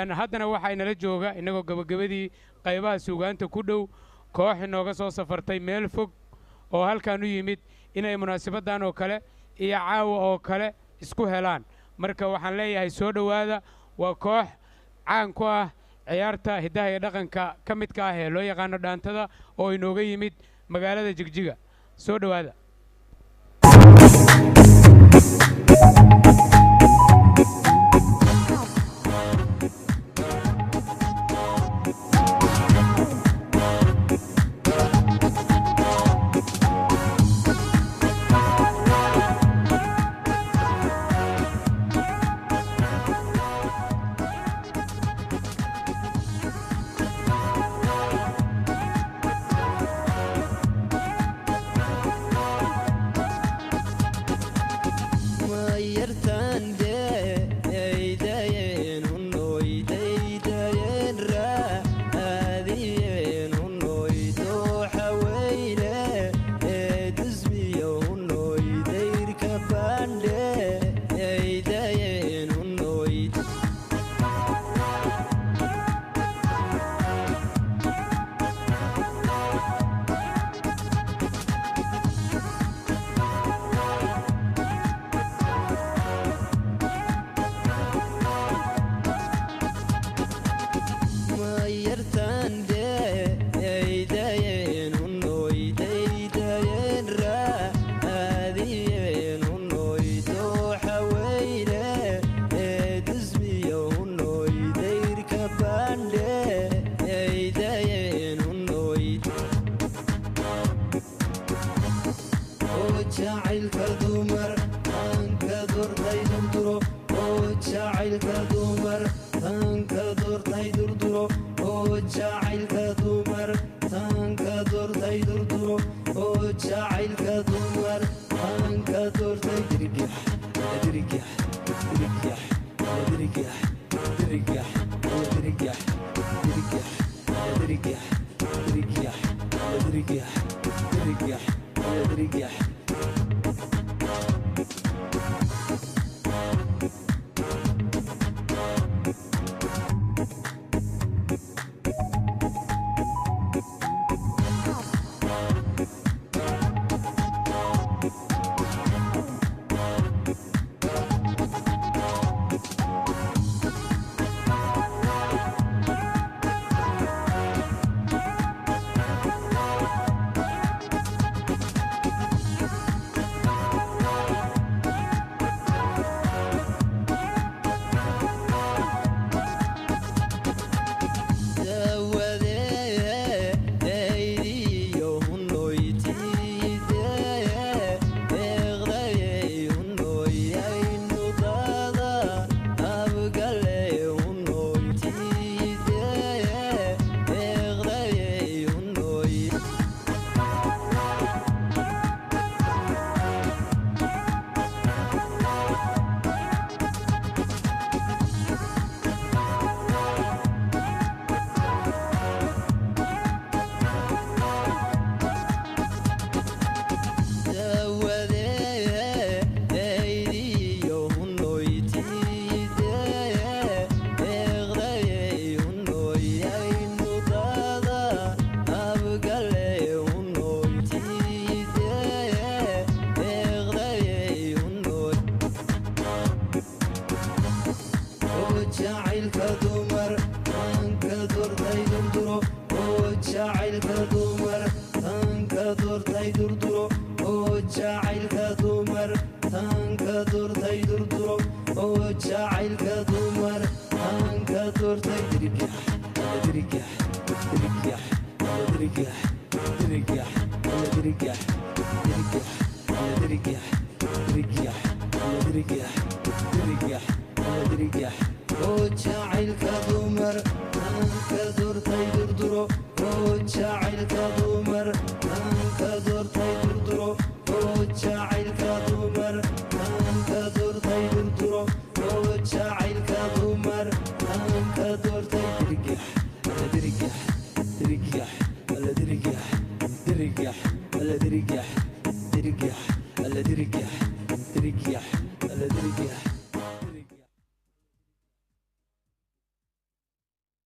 Haddana waxaa inala jooga, innagoo gabagabadii qaybaha suugaanta ku dhow, koox inooga soo safartay meel fog oo halkan u yimid inay munaasabaddan oo kale iyo caawa oo kale isku helaan. Marka waxaan leeyahay soo dhowaada. Waa koox caan ku ah ciyaarta hiddaha iyo dhaqanka ka midka ah ee loo yaqaano dhaantada oo inooga yimid magaalada Jigjiga. Soo dhowaada. Dirgax,